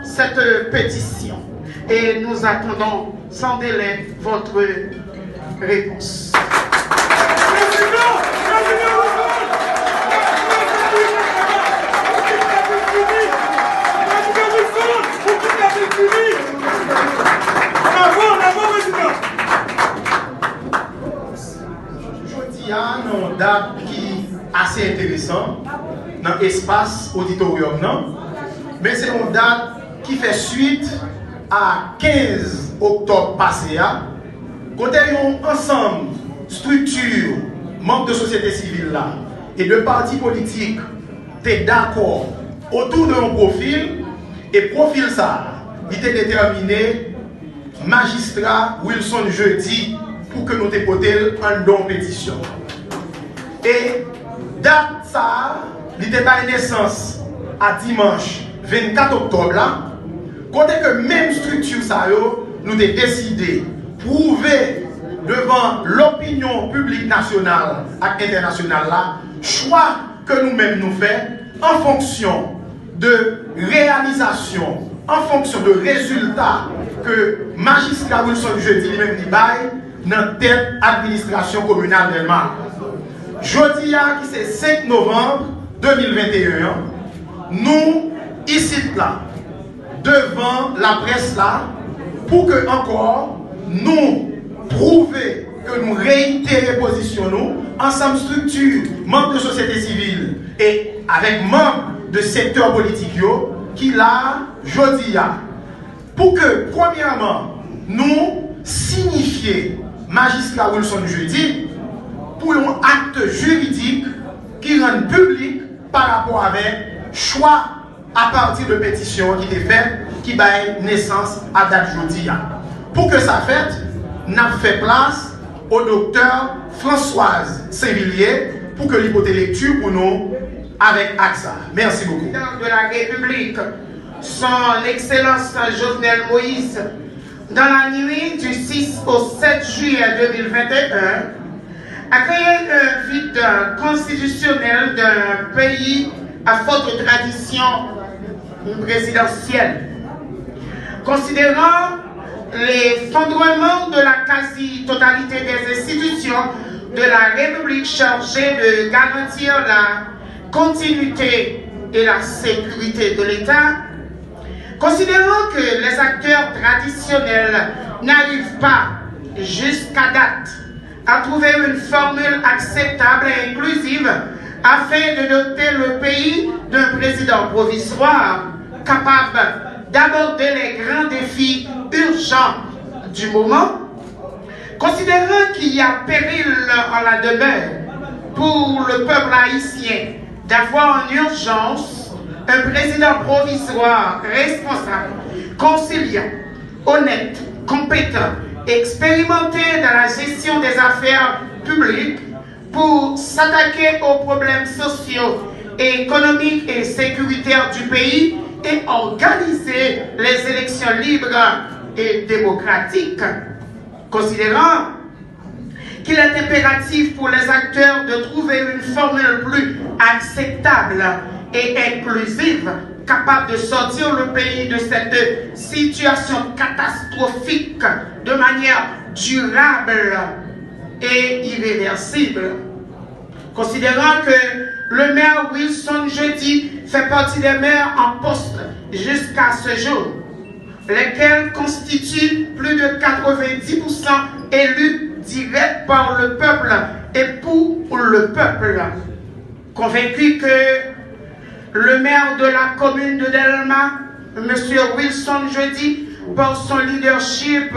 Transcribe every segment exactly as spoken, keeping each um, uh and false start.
cette pétition et nous attendons sans délai votre réponse. Jodi a, nan yon dat ki ase enteresan nan espas oditoryòm nan, men se yon dat ki fè swit a kenz oktòb pase a, kote yon ansanm estrikti, manm de sosyete sivil la e de pati politik te dakò otou de yon pwofil, e pwofil sa a, li te detèmine Majistra Wilson Jeudi pou ke nou te pote l anndan yon petisyon. E dat sa a, li te bay nesans a dimanch vennkat oktòb la, kote ke menm estrikti sa yo, nou te deside pwouve devan lopinyon piblik nasyonal ak entènasyonal la, chwa ke nou menm nou fè an fonksyon de reyalizasyon, an fonksyon de rezilta ke Majistra Wilson Jeudi li menm li bay nan tèt administrasyon kominal Dèlma. Jodi a, ki se senk novanm de mil venteyen an, nou isit la, devan laprès la, pou ke ankò nou pwouve ke nou reyitere pozisyon nou, ansanm estrikti, manm de sosyete sivil e avèk manm de sektè politik yo ki la jodi a, pou ke, premyèman, nou siyifye Majistra Wilson Jeudi pou yon akte jiridik ki rann piblik pa rapò avèk chwa apati de petisyon ki te fèt, ki bay nesans a dat jodi a. Pou ke sa fèt, n ap fè plas o doktè Françoise Sainvillier pou ke li pote lekti pou nou avèk ak sa. Mèsi bokou. Président de la République, Son Excellence Jovenel Moïse, dans la nuit du six au sept juillet deux mille vingt et un, a créé un vide constitutionnel d'un pays à forte tradition présidentielle. Considérant l'effondrement de la quasi-totalité des institutions de la République chargées de garantir la continuité et la sécurité de l'État, considérant que les acteurs traditionnels n'arrivent pas, jusqu'à date, à trouver une formule acceptable et inclusive afin de doter le pays d'un président provisoire capable d'aborder les grands défis urgents du moment, considérant qu'il y a péril en la demeure pour le peuple haïtien d'avoir en urgence un président provisoire responsable, conciliant, honnête, compétent, expérimenté dans la gestion des affaires publiques pour s'attaquer aux problèmes sociaux, économiques et sécuritaires du pays et organiser les élections libres et démocratiques. Considérant qu'il est impératif pour les acteurs de trouver une formule plus acceptable et inclusive, capable de sortir le pays de cette situation catastrophique de manière durable et irréversible. Considérant que le maire Wilson Jeudi fait partie des maires en poste jusqu'à ce jour, lesquels constituent plus de quatre-vingt-dix pour cent élus directs par le peuple et pour le peuple. Convaincu que le maire de la commune de Dèlma, Monsieur Wilson Jeudi, par son leadership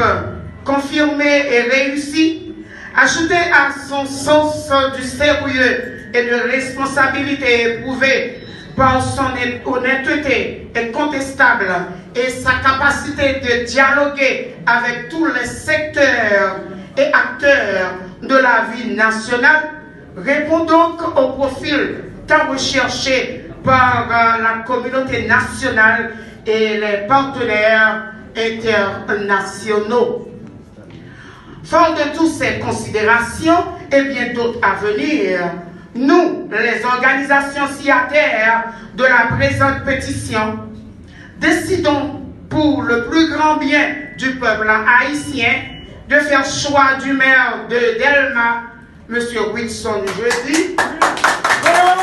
confirmé et réussi, ajouté à son sens du sérieux et de responsabilité éprouvé par son honnêteté incontestable et sa capacité de dialoguer avec tous les secteurs et acteurs de la vie nationale, répond donc au profil tant recherché par, euh, la communauté nationale et les partenaires internationaux. Fort de toutes ces considérations et bien d'autres à venir, nous, les organisations signataires de la présente pétition, Décidons, pour le plus grand bien du peuple haïtien, de faire choix du maire de Dèlma, Monsieur Wilson Jeudi. Comme,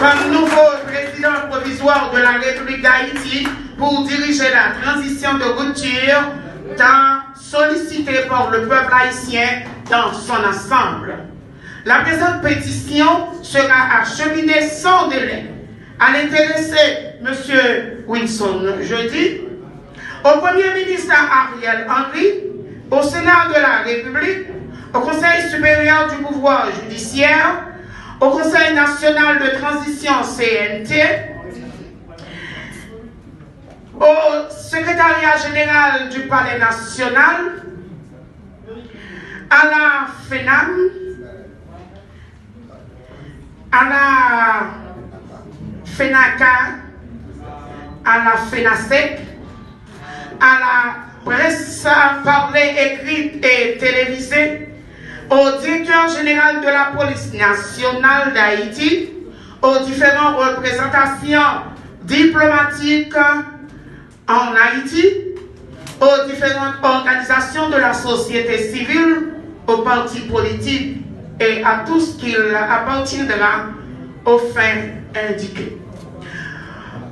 comme nouveau président provisoire de la République d'Haïti pour diriger la transition de rupture, tant sollicitée par le peuple haïtien dans son ensemble. La présente pétition sera acheminée sans délai à l'intéressé, Monsieur Wilson Jeudi, au Premier ministre Ariel Henry, au Sénat de la République, au Conseil supérieur du pouvoir judiciaire, au Conseil national de transition, C N T, au secrétariat général du Palais national, à la FENAM, à la FENACA, à la FENASEC, à la presse parlée, écrite et télévisée, au directeur général de la police nationale d'Haïti, aux différentes représentations diplomatiques en Haïti, aux différentes organisations de la société civile, aux partis politiques et à tout ce qu'il appartiendra aux fins indiquées.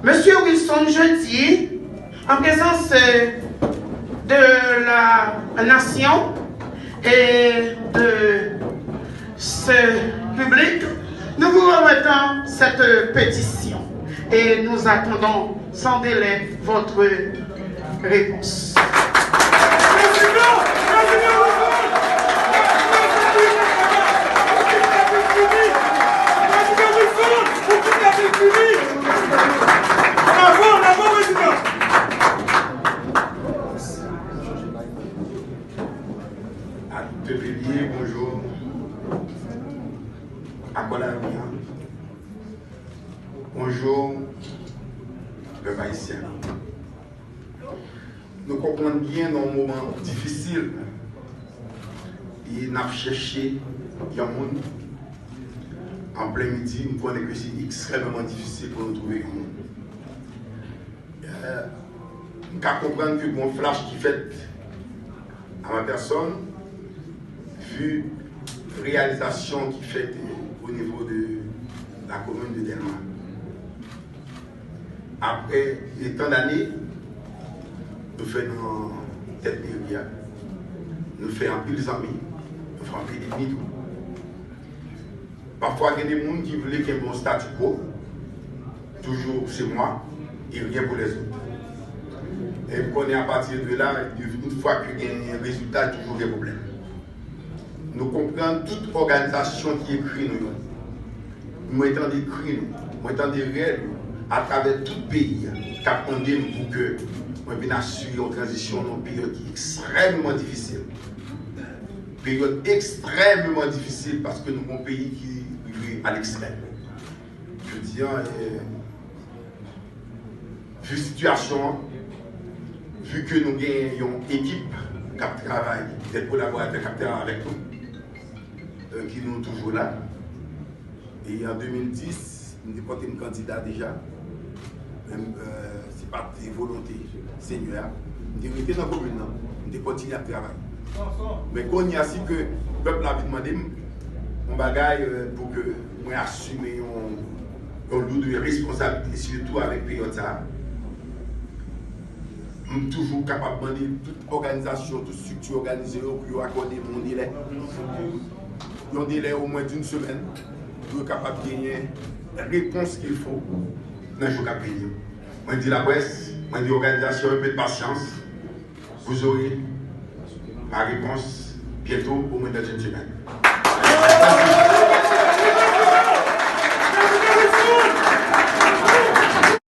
Monsieur Wilson Jeudi, en présence de la nation et de ce public, nous vous remettons cette pétition et nous attendons sans délai votre réponse. A tout pèp, bonjou. Akò lavi a. Bonjou, pèp ayisyen. Nou konprann byen nan yon moman difisil e n ap chèche yon moun. An plen midi, m konnen ke se ekstrèmeman difisil pou nou twouve yon moun. Euh, m ka konprann ke gon flash ki fèt à ma personne, vu réalisation ki fèt, euh, au niveau de la commune de Dèlma. Apre de tan dane, nou fè nan tèt meri a, nou fè anpil zanmi, nou fè anpil ènmi tou. Pafwa, gen de moun ki vle kenbe yon statu quo, toujours c'est moi et rien pour les autres. E m konnen, à partir de là, une fois que gen rezilta, toujou gen pwoblèm. Nou konprann tout òganizasyon ki ekri nou yo. Mwen tande kri nou, mwen tande rèl nou atravè tout peyi a, k ap mande m pou ke mwen vin asire yon tranzisyon nan yon peryòd ki ekstrèmeman difisil. Peryòd ekstrèmeman difisil paske nou gon peyi ki rive a lekstrèm. Jodi a, eh, vu sitiyasyon an, vu ke nou gen yon ekip k ap travay, de kolaboratè k ap travay avèk nou, eh, ki nou toujou la. E an de mil dis, m te pote m kandida deja. Men, eh, se pa t volonte Senyè a. M te rete nan komin nan, m te kontinye ap travay. Men kounye a, si ke pèp la vin mande m yon bagay, eh, pou ke mwen asime yon, yon lou de responsabilite, sitou avèk peryòd sa a, m toujou kapab mande tout òganizasyon, tout estrikti òganize yo pou yo akòde m yon delè. Yon delè omwen d'une semaine pou yo kapab genyen repons qu'il faut nan jou k ap vini yo. Mwen di laprès, mwen di òganizasyon yo, un peu de patience, vous aurez ma réponse bientôt, au moins dans une semaine.